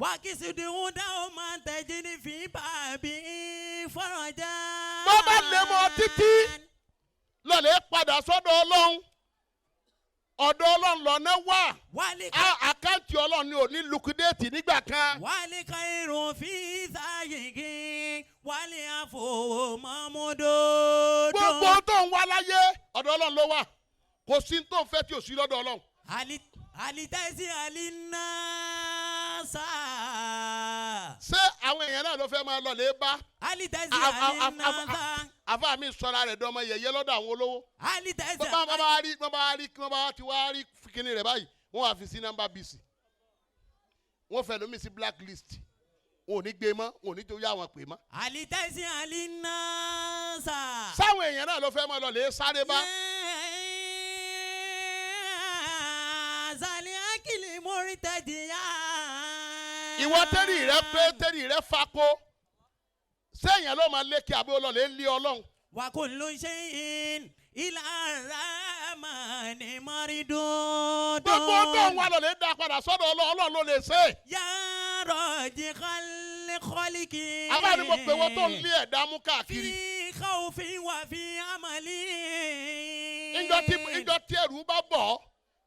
Wakisudu dáhùn máa ń tẹ̀jú ní fi bàbí fọ́rọ̀jà. Bó bá lè mọ títí lọ́lẹ̀ padà sọ́dọ̀ ọlọ́run ọ̀dọ̀ ọlọ́run lọ́nà wà. Wálé Account ọlọ́run ni ò ní liquidate nígbà kan. Wálé kairu fi sáyìnkì wálé àfọwọ́mọ́múdòdò. Gbogbo tó ń wá láyé ọ̀dọ̀ ọlọ́run ló wà kò sí tó ń fẹ́ tí ò sí lọ́dọ̀ ọlọ́run. Alitẹ́sí alinasa. Ṣé àwọn èèyàn náà ló fẹ́ máa lọ lè bá Alitẹ́sí alinasa. Àfa mi sọra rẹ̀ dọ́mọ yẹ̀yẹ́ lọ́dọ̀ àwọn olówó. Alitẹ́sí Bọ́n bá rí bọ́n bá rí bọ́n bá ti wá rí kíní rẹ̀ báyìí wọ́n wá fi sí nọ́mbà bc wọ́n fẹ́ lómi sí blacklist wọn ò ní gbé mọ́ wọn ò ní tó yá wọn pè mọ́. Alitẹ́sí alinasa. Sáwọn èèyàn náà ló fẹ́ máa lọ lè sáré bá. Zali akili murtadiya. Ìwọ tẹ́rì rẹ pé tẹ́rì rẹ fako sẹ́yìn ló máa lékè àbí olóòlè lé ọlọ́run. Wa kullu shay'in ila rahmani maridud. Gbogbo tó ń wá lọ lè dá padà sọ́dọ̀ ọlọ́run ọlọ́run ló lè ṣe é. Ya rajiqal khalqi. Àbá ni mo pè wọ́n tó ń lé ẹ̀dá mú káàkiri. Fi khawfin wa fi amali. Ìjọ tí ẹ̀rù bá bọ̀ ọ́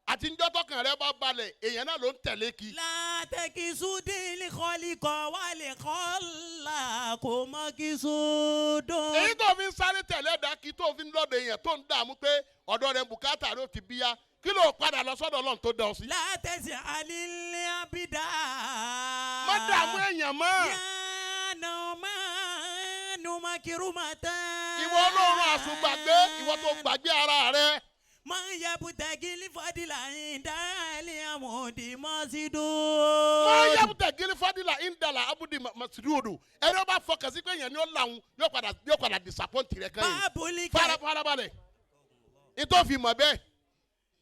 àti ìjọ tọkàn rẹ bá balẹ̀ èèyàn náà ló ń tẹ̀lé kí. La takisudil khaliqa wal khallaqu makisudun. Èyí tó fi ń sáré tẹ̀lé ẹ̀dá kí tó fi ń lọ́dọ̀ èèyàn tó ń dààmú pé ọ̀dọ̀ rẹ̀ bùkátà ló ti bíyá kí ló padà lọ sọ́dọ̀ ọlọ́run tó dán sí. La tas'alil abida. Má dààmú èèyàn mọ́. Ya nawmanu makrumatan. Ìwọ ọlọ́run àsùngbàgbé ìwọ tó gbàgbé ara rẹ. Máa ń yabutagi fadila indali amudi masidu. Máa ń yabutagi fadila indala amudi masidu. Ẹni ó bá fọkàn sí pé èèyàn ni ó làwọn yóò padà disappoint rẹ kan yìí. Báàbòlì kẹ. Farabalẹ̀. Nítorí mọ̀ bẹ́ẹ̀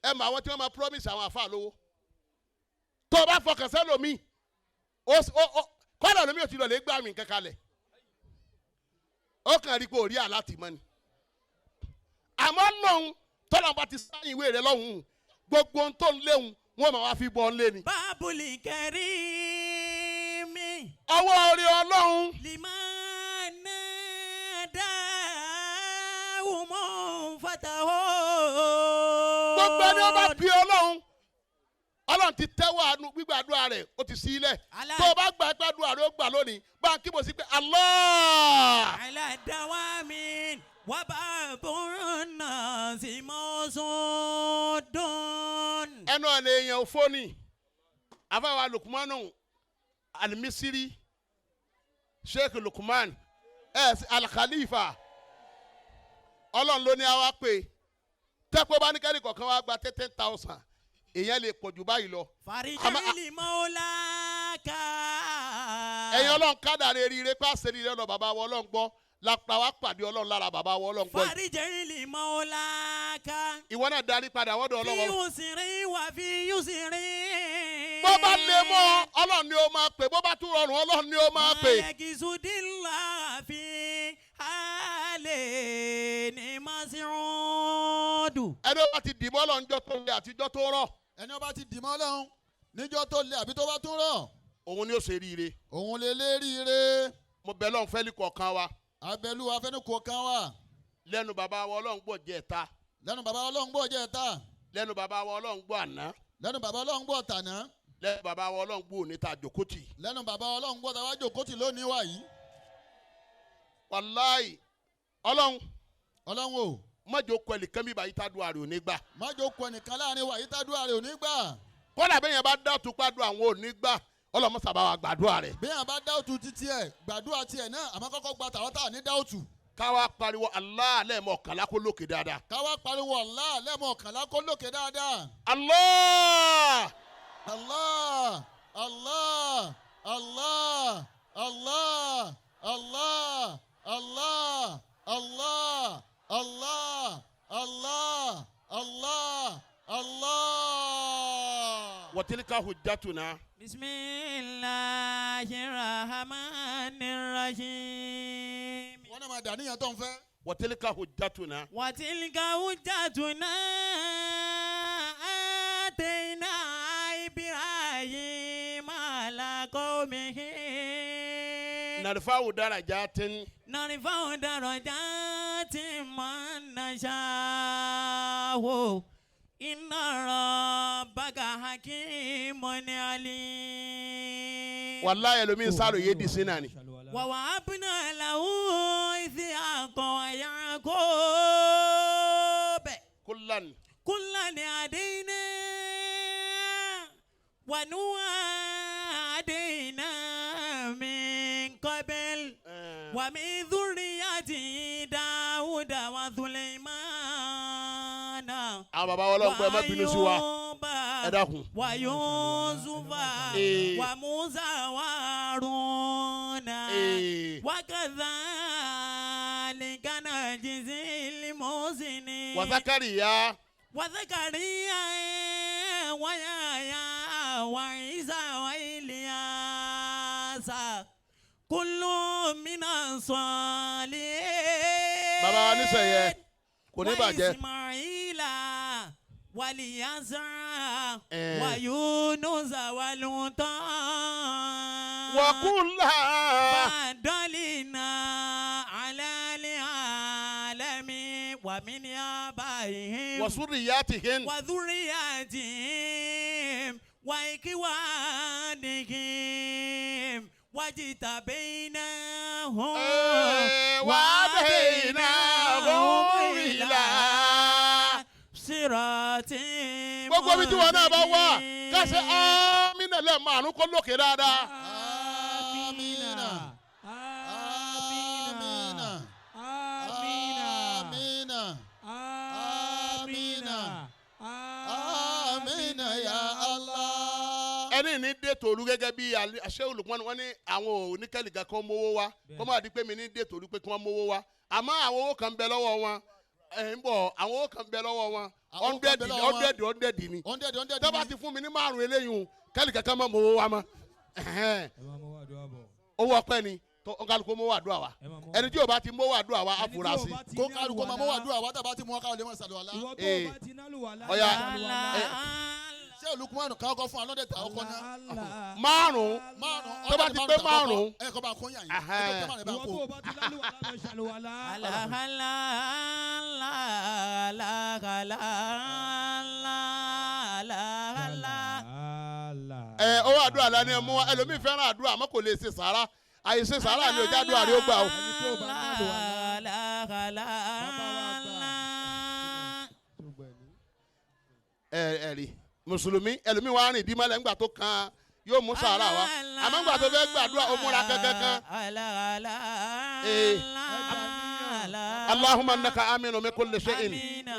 ẹ mọ àwọn tí wọ́n máa promise àwọn àfa lówó. Tó o bá fọkàn sẹ́lòmíì kọ́lá lómi ò ti lọ lè gbà mí kankan lẹ̀. Ó kàn rí pé ò rí àláti mọ́ ni. Àmọ́ lóhun tọ́lá bá ti sáyìn ìwé rẹ lọ́hùn-ún gbogbo ohun tó ń léhùn wọ́n máa wá fi bọ́ ń lé ni. Báàbòlì kẹrìmí. Ọwọ́ orí Ọlọ́run. Limana dáhùn fataho. Gbogbo ẹni ó bá bí Ọlọ́run Ọlọ́run ti tẹ́wọ́ àánú gbígbàdúrà rẹ̀ ó ti sí ilẹ̀. Tó o bá gba gbàdúrà rẹ̀ ó gbà lónìí bá a kí mo sí pé Allah. Aládàwámi wàbàbùn náà sì mọ́ sódùn. Ẹnu ọ̀nà èèyàn ò fóònì àfàwà Lukumanu Alimisiri Sheikh Lukman Al-Khalifa Ọlọ́run ló ní àwa pé tẹ́pẹ́ bá ní kẹ́rì kọ̀ọ̀kan wá gba 10,000 èèyàn lè pọ̀ jù báyìí lọ. Farijili mọ́láka. Ẹ̀yin Ọlọ́run kádàrí eríire pàṣẹ rírẹ ọ̀nà bàbá wa Ọlọ́run gbọ́ lápá wa pàdé Ọlọ́run lára bàbá wa Ọlọ́run gbọ́ yìí. Farijili mọ́láka. Ìwọ náà darí padà wọ́dọ̀ Ọlọ́run. Fi yusiri wà fi yusiri. Bó bá lè mọ́ Ọlọ́run ni ó máa pè bó bá tún rọrùn Ọlọ́run ni ó máa pè. Mayekisudila fi alẹ́ ní masirudu. Ẹni ó bá ti dìbò Ọlọ́run jọ tó lé àtijọ́ tó rọ̀. Ẹni ó bá ti dìmọ́ Ọlọ́run níjọ́ tó lé àbí tó bá tún rọ̀. Òun ni ó ṣe ríire. Òun lè lé ríire. Mo bẹ̀ Ọlọ́run fẹ́lí kọ̀ọ̀kan wa. Abẹ́lú afẹ́nu kọ̀ọ̀kan wa. Lẹ́nu bàbá wa Ọlọ́run gbọ́ jẹ́ ta. Lẹ́nu bàbá Ọlọ́run gbọ́ jẹ́ ta. Lẹ́nu bàbá wa Ọlọ́run gbọ́ àná. Lẹ́nu bàbá Ọlọ́run gbọ́ tàná. Lẹ́nu bàbá wa Ọlọ́run gbọ́ òní ta jòkótì. Lẹ́nu bàbá Ọlọ́run gbọ́ ta wá jòkótì lónìí wà yìí. Wàláì Ọlọ́run. Ọlọ́run o. Má jò kọ ẹnìkan bí báyìí tádùá rẹ̀ ò ní gbà. Má jò kọ ẹnìkan láàrin wa yìí tádùá rẹ̀ ò ní gbà. Kọ́lá bẹ́ẹ̀ yẹn bá dá òtún pàdùn àwọn ò ní gbà Ọlọ́run sábà wa gbàdúrà rẹ̀. Bí yẹn bá dá òtún títí ẹ̀ gbàdúrà tiẹ̀ náà àmọ́ kọ́kọ́ gba tàwọn tá à ní dá òtún. Káwa pariwo Allah lẹ́ẹ̀mọ̀kànlá kó lókè dáadáa. Káwa pariwo Allah lẹ́ẹ̀mọ̀kànlá kó lókè dáadáa. Allah. Allah Allah Allah Allah Allah Allah Allah Allah Allah Allah Allah. Watilka hujjatuna. Bismillahirrahmanirrahim. Wọ́n náà máa dà níyàn tó ń fẹ́. Watilka hujjatuna. Watilka hujjatuna atayna Ibrahim ala qawmihi. Narfa'u darajatin. Narfa'u darajatin man nasha'u. Inna rabbaka hakimun alim. Wallahi ẹlòmíín sáré yé di sínú ni. Wa wahabna lahu Ishaqa wa Yaqub. Kullan. Kullan hadayna wa Nuha hadayna min qabl. Wa min dhurriyyatihi Dawuda wa Sulaymana. Àwọn bàbá wa Ọlọ́run gbọ́ ẹ má bínú sí wa ẹ dákun. Wa Yusufa wa Musa wa Haruna. Wa kadhalika najzil muhsinin. Wa Zakariya. Wa Zakariya wa Yahya wa Isa wa Ilyasa. Kullu minas salihin. Bàbá wa nísẹ̀yẹ kò ní bàjẹ́. Wa Ismaila waliyasa wa Yunusa wa Lutan. Wa kulla. Fadalina ala al-alamin wa min abaihim. Wa surriyatihim. Wa dhurriyatihim wa ikwanihim. Wajtabainahum wa hadainahum ila siratin. Gbogbo ibi tí wọn náà bá wà káṣe amínà lẹ́ẹ̀márùn kó lókè dáadáa. Amínà. Amínà. Amínà. Amínà. Ẹni ní dé tòru gẹ́gẹ́ bí aṣẹ́ olùkọ́ wọn ní àwọn oníkẹ́lìkà kan mówó wá kó má di pé mi ní dé tòru pé kí wọ́n mówó wá àmọ́ àwọn owó kan bẹ lọ́wọ́ wọn ẹ̀ ń bọ̀ àwọn owó kan bẹ lọ́wọ́ wọn 100 ni tó bá ti fún mi ní 5 eléyìí kẹ́lìkà kan má mówó wá mọ́ owó ọpẹ́ ni kálukú mówó àdúrà wa ẹni tí o bá ti mówó àdúrà wa á fura sí. Kó kálukú máa mówó àdúrà wa tàbá ti mú wọn káwọn lè mọ̀ ṣàlùwàlá. Ọ̀ya ṣé Olùkúmọ̀nù káwọn kọ́ fún alọ́dẹ̀ tà ọkọ náà. 5 tó bá ti pé 5. Ẹ kọ́ bá kó yàn yín ẹ tó bá kó. Ìwọ tó bá ti lálùwàlá lọ ṣàlùwàlá. Ẹ owó àdúrà lẹ́ni ẹ mú wa ẹlòmíì fẹ́ràn àdúrà àmọ́ kò lè ṣe sàárà àyèsè sàárà ni òjá àdúrà rí ó gbà o. Ẹ rí mùsùlùmí ẹlòmíì wàá rìn dímọ́lẹ̀ ńgbà tó kan yóò mú sàárà wa àmọ́ ńgbà tó fẹ́ gbàdúrà ó múra kankankan. Allahumma innaka aminu min kulli shay'in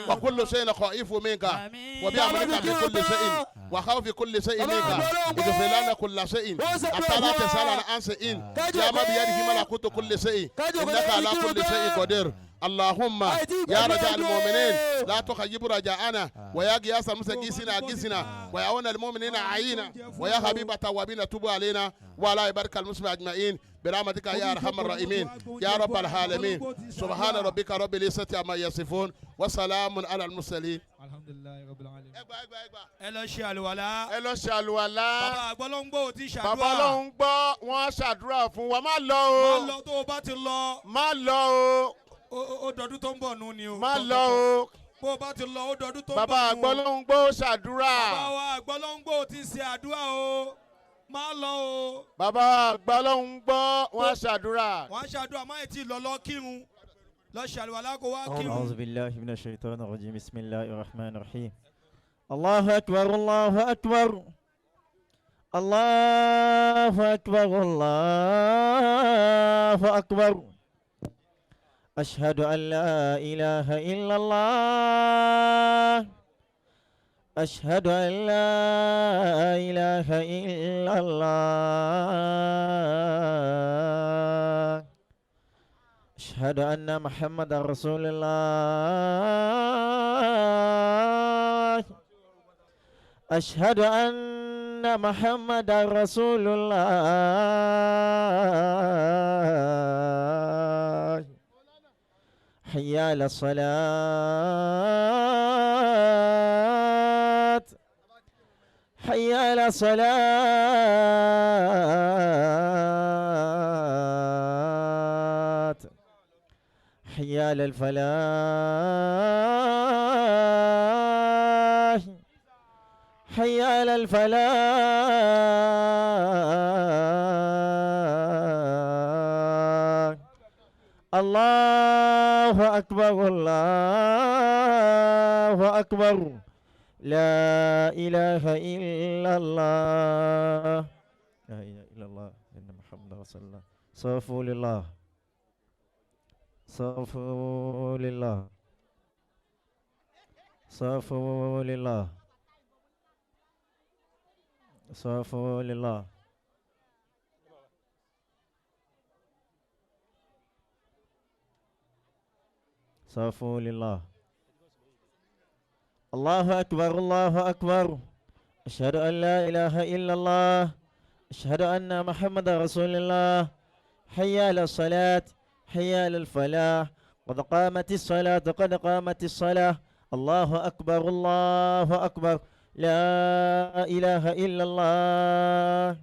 wa kullu shay'in khaifu minka wa bi amrika min kulli shay'in wa khawfi kulli shay'in minka ighfir lana kulla shay'in hatta la tasalana an shay'in ya man biyadihi malakutu kulli shay'in innaka ala kulli shay'in qadir. اللهم يا رجاء المؤمنين لا تخيب رجاءنا ويا غياث المستغيثين اغثنا ويا عون المؤمنين اعينا ويا حبيب التوابين تب علينا وعلى عبادك المسلمين اجمعين برحمتك يا ارحم الراحمين يا رب العالمين. سبحان ربك رب العزة عما يصفون وسلام على المرسلين. الحمد لله رب العالمين. Ẹ lọ ṣe àlùwàlá. Ẹ lọ ṣe àlùwàlá. Bàbá àgbọ̀lọ́ngbò ti ṣàdúrà. Bàbá Ọlọ́run gbọ́ wọ́n ṣàdúrà fún wa. Má lọ o. Má lọ tó o bá ti lọ. Má lọ o. Ó dọdún tó ń bọ̀ nù ni o. Má lọ o. Bó o bá ti lọ ó dọdún tó ń bọ̀ nù. Bàbá àgbọ̀lọ́ngbò ṣàdúrà. Bàbá wa àgbọ̀lọ́ngbò ti ṣe àdúrà o. Má lọ o. Bàbá àgbọ̀lọ́ngbò wọ́n ṣàdúrà. Wọ́n ṣàdúrà má ì tí lọ lọ kírun. Lọ ṣàlùwàlá kó wá kírun. أعوذ بالله من الشيطان الرجيم. بسم الله الرحمن الرحيم. الله أكبر الله أكبر الله أكبر الله أكبر. أشهد أن لا إله إلا الله. أشهد أن لا إله إلا الله. أشهد أن محمد رسول الله. أشهد أن محمد رسول الله. حي على الصلاة. حي على الصلاة. حي على الفلاح. حي على الفلاح. الله أكبر الله أكبر لا إله إلا الله. لا إله إلا الله إن محمد رسول الله. صفوا لله صفوا لله صفوا لله صفوا لله. صفوا لله. الله أكبر الله أكبر. أشهد أن لا إله إلا الله. أشهد أن محمد رسول الله. حي على الصلاة حي على الفلاح. قد قامت الصلاة قد قامت الصلاة. الله أكبر الله أكبر لا إله إلا الله.